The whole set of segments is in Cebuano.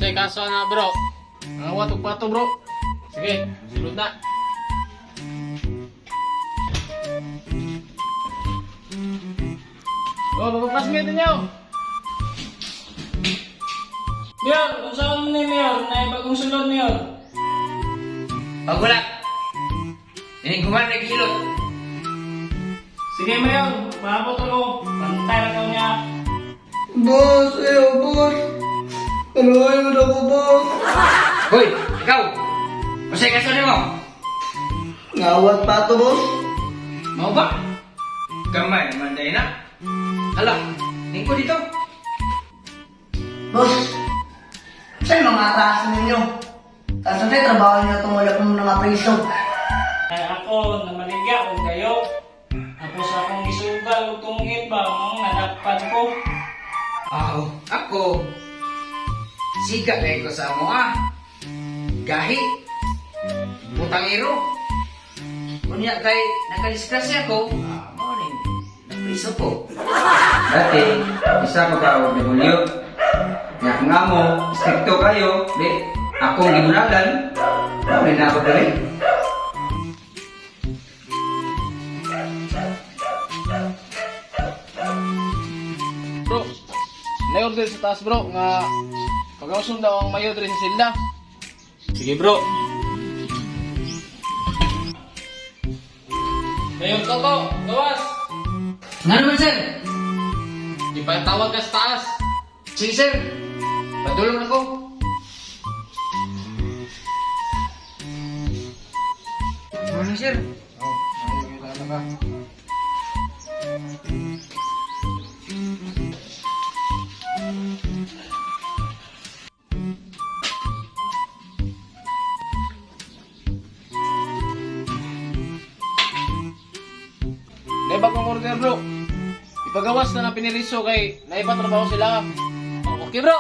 Say kaso na, bro. Ang og pato, bro. Sige, sulod na. Oh, mga classmate ninyo. Mayor, unsa man ni Mayor? Na bagong sulod, Mayor. Pagwala. Ini guman na gihilot. Sige, Mayor, paabot ko. Pantay ra ka niya. Boss, ayaw, boss. Kaluoy mo na ko, boss. Hoy, ikaw. Unsay kaso nimo? Ngawat pa to, boss. Mao ba? Gamay naman dahil na. Hala, lingko dito. Boss, saan mga taas ninyo? Taas na tayo, trabaho niyo itong wala pong mga priso. Ay ako namaligya og gayo. Tapos akong gisugal og tungit ba mao nadakpan ko. Aw, ako. Siga kay ko sa amo ah. Gahi. Butangero. Unya kay nakadisgrasya ko, mao ning napriso ko. Dati, isa ko ka OFW. Kaya kung amo, stricto kayo, di, akong gibunagan, wala na ako dali. Bro, na-order sa taas, bro, nga pag-ausong daw ang mayo diri sa silda. Sige, bro. Mayor Toto, gawas. Nga naman, sir. Ipatawag ka sa taas. Sige, sir. Padulong ako. Morning, sir. Oh, ayaw kita ka. Naibagong order, bro. Ipagawas na ng piniriso kay naipatrabaho sila. Oh, okay, bro.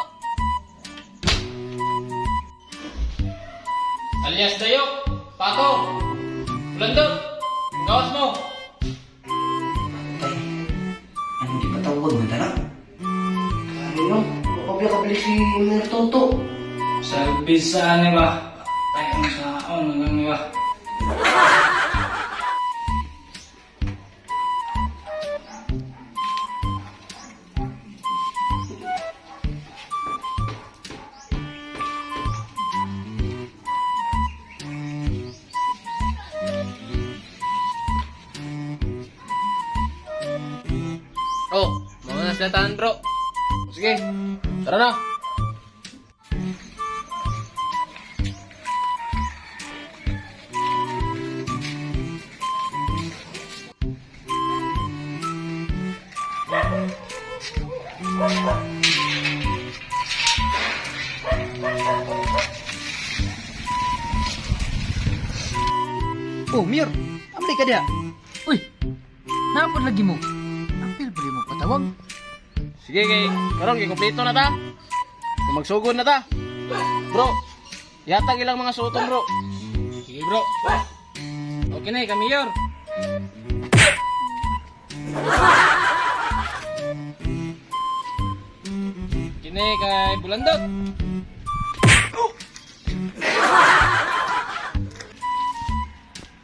Alias Dayok, Pato, Bulandot, gawas mo. Tay, ano di patawag na dala? Kaya no, makabili si Mayor Toto. Service sa ani ba? Tay ang saon lang ni ba. Oh, mga na sila tanan, bro. Sige, tara na. Oh, Mir. Amli ka diha. Uy, napod lagi mo. Apil ba mo patawag? Sige, kay karon kay kompleto na ta. Kung magsugod na ta. Bro, yatag ilang mga suoton, bro. Sige, bro. Okay na kami, Mayor. Kini kay Bulandot.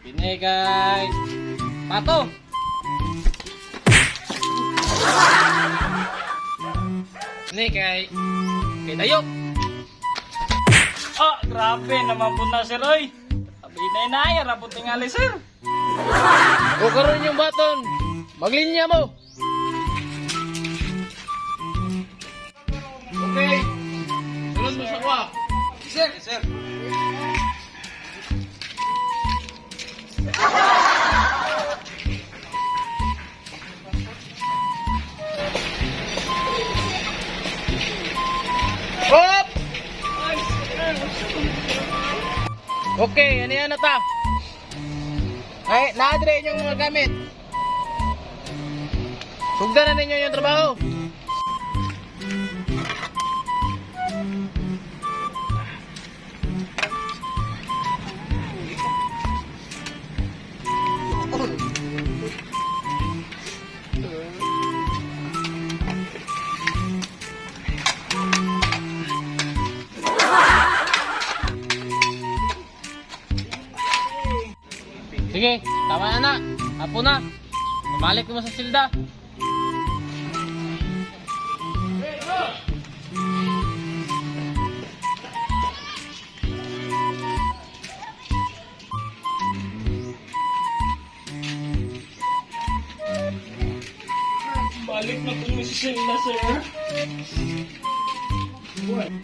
Kini kay Pato. Kini kay Dayok. Ah, grabe naman po na sir, oy. Sabi na inaya, rapot tingali, sir. O karon yung baton. Maglinya mo. Okay. Sunod mo sa kuha. Sir, sir. Up! Okay, ano yan na ta? Ay, naadre inyong mga gamit. Sugdan na ninyo yung trabaho. Sige, tama na na. Apo na. Pamalik mo sa silda. Balik na kung sila, sir.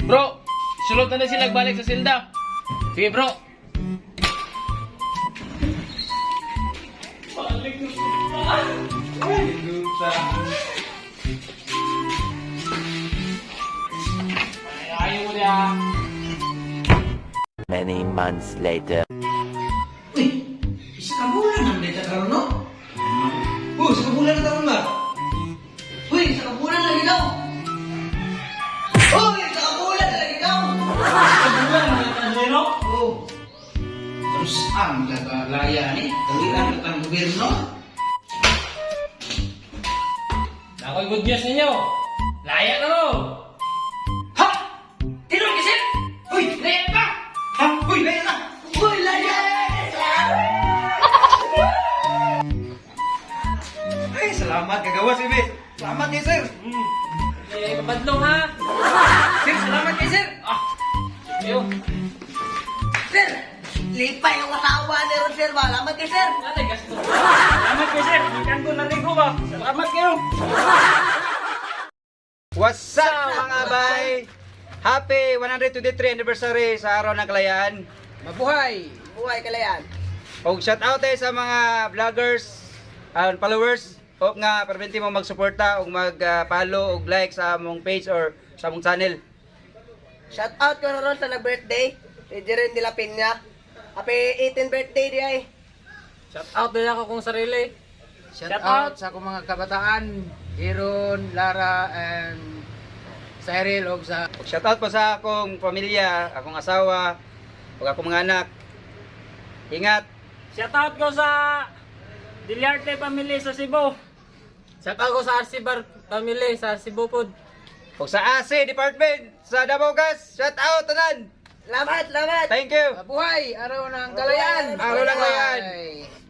Bro, sulod na na sila balik sa silda. Sige, bro. Balik na kung. Ayaw mo niya. Many months later. Uy, isa ka bulan ang data karon, no? Oh, sa kabulan na taon ba? Uy, sa kabulan lagi daw. Uy, sa kabulan lagi daw. Kabulan na ka, no? Oh. Terus ang gagalaya ni, kawian ka ng gobyerno. Ako'y good news ninyo. Laya na mo. Ha? Tinong gisip? Uy, laya ka! Ha? Uy, laya ka! Uy, laya! Ay, salamat kagawas, Ibe. Salamat kay sir. Eh, mabadlong ha. Sir, salamat kay sir. Ah, sige. Sir, lipay ang asawa ni Ron, sir. Malaman kay sir. Ano, gasto. Salamat kay sir. Ikan ko naligo ba? Salamat kayo. What's up, mga bay? Happy 123 anniversary sa Araw ng Kalayaan. Mabuhay! Buhay kalayaan. Og shout out tayo sa mga vloggers and followers. Hope nga permanente mo magsuporta og mag-follow og like sa among page or sa among channel. Shout out ko na ron sa nag-birthday. Si Jeren de la Peña. Happy 18th birthday di ay. Shout out din ako kung sarili. Shout Shout out sa akong mga kabataan, Iron, Lara, and Cyril, og sa Og shout out po sa akong pamilya, akong asawa, ug akong mga anak. Ingat. Shout out ko sa Diliarte family sa Cebu. Shout out ko sa RC Bar family sa Cebu pod. Og sa AC Department sa Davao Gas, shout out tanan. Salamat, salamat. Thank you. Mabuhay! Araw ng Kalayaan! Araw ng Kalayaan! Mabuhay!